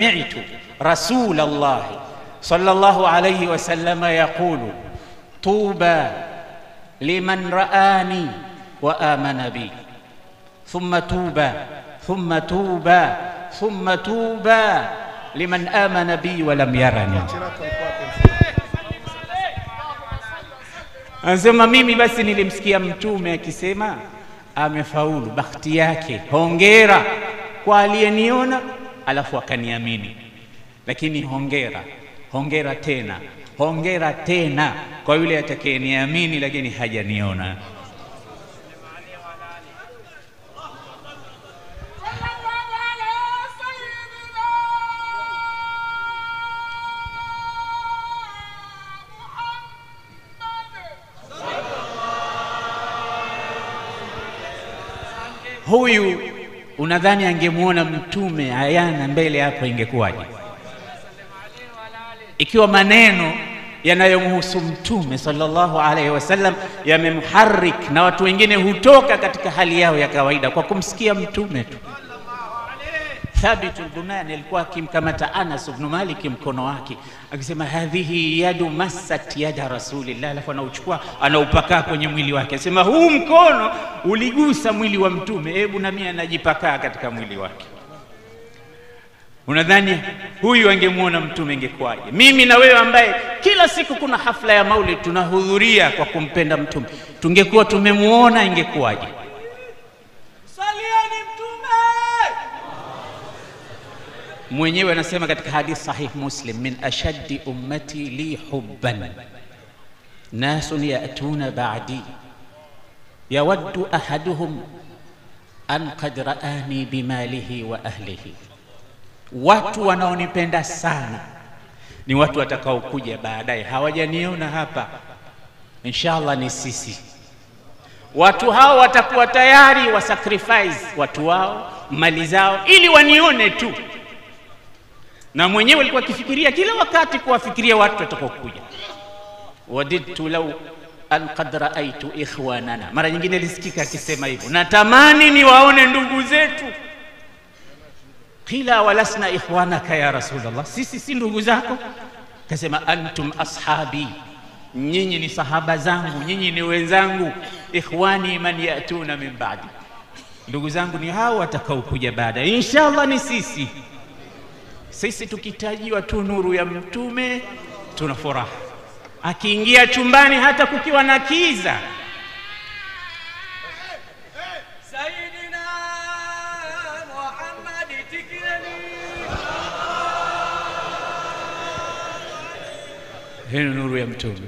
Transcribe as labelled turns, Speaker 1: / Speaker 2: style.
Speaker 1: Sami'tu Rasul Allah sallallahu alayhi wasallam yaqulu tuba liman ra'ani wa amana bi thumma tuba thumma tuba thumma tuba liman amana bi wa lam yarani. Anasema mimi basi nilimsikia mtume akisema amefaulu, bahati yake, hongera kwa aliyeniona alafu akaniamini. Lakini hongera, hongera tena, hongera tena kwa yule atakayeniamini lakini hajaniona. Huyu unadhani angemuona mtume ayana mbele hapo ingekuwaje? Ikiwa maneno yanayomhusu mtume sallallahu alaihi wasallam yamemharik na watu wengine hutoka katika hali yao ya kawaida kwa kumsikia mtume tu. Thabit al-Bunani alikuwa akimkamata Anas ibn Malik mkono wake akisema hadhihi yadu massat yada rasulillah, alafu anauchukua anaupakaa kwenye mwili wake, akisema huu mkono uligusa mwili wa mtume, hebu na mimi anajipakaa katika mwili wake. Unadhani huyu angemuona mtume ingekuwaje? Mimi na wewe ambaye kila siku kuna hafla ya maulid tunahudhuria kwa kumpenda mtume, tungekuwa tumemuona ingekuwaje? Mwenyewe anasema katika hadith sahih Muslim, min ashaddi ummati li hubban nasun ya'tuna ba'di yawaddu ahaduhum an qad ra'ani bimalihi wa ahlihi. Watu wanaonipenda sana ni watu watakaokuja baadaye, hawajaniona hapa, inshallah ni sisi. Watu hao watakuwa tayari wa sacrifice watu wao, mali zao, ili wanione tu. Na mwenyewe alikuwa akifikiria kila wakati kuwafikiria watu watakaokuja. Wadidtu law an qad ra'aytu ikhwanana, mara nyingine alisikika akisema hivyo, natamani niwaone ndugu zetu. Qila walasna ikhwanaka ya Rasulullah, sisi si ndugu zako? Kasema antum ashabi, nyinyi ni sahaba zangu, nyinyi ni wenzangu. Ikhwani man yatuna min ba'di, ndugu zangu ni hao watakaokuja baada, inshallah ni sisi. Sisi tukitajiwa tu nuru ya mtume tuna furaha. Akiingia chumbani hata kukiwa na kiza,
Speaker 2: Sayyidina Muhammad tikirani,
Speaker 1: hii nuru ya mtume.